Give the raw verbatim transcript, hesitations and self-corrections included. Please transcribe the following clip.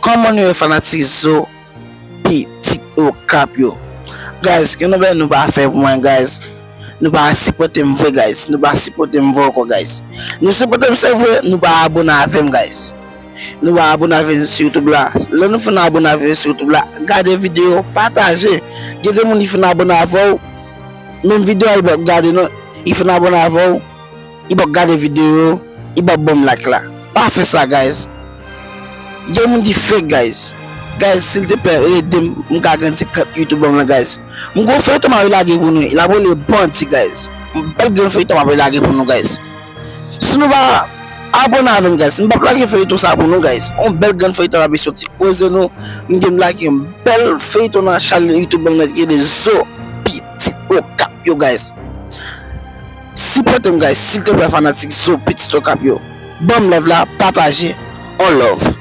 Kòman nou ye, fanatik Zo Pitit Okap yo? Guys, gen yon bagay nou pa fè pou mwen, guys. Nou pa sipòte m vre, guys. Nou pa sipòte m vre ankò, guys. Nou sipòte m, se vre, nou pa abòne avè m, guys. Nou pa abòne avè m sou YouTube la. Lè nou fin abòne avè m sou YouTube la, gade videyo, pataje. Gen de moun ki fin abòne avè w, menm videyo a li p ap gade non. Li fin abòne avè w, li p ap gade videyo, li p ap ban m like la. Pa fè sa, guys. Gen moun ki fake, guys. Guys, silteplè, ede m, m ka grandi kant YouTube m lan, guys. M gon feyton m ap lage pou nou, l ap rele Bandi, guys. M bèl grenn feyton m ap lage pou nou, guys. Si nou pa abòne avè m, guys, m p ap lage feyton sa pou nou, guys. On bèl grenn feyton ap soti. Poze nou, m gen m lage yon bèl feyton nan chanèl YouTube m nan ki rele Zo Pitit Okap yo, guys. Sipòte m, guys, silteplè, fanatik Zo Pitit Okap yo. Ban m love la, pataje, on love.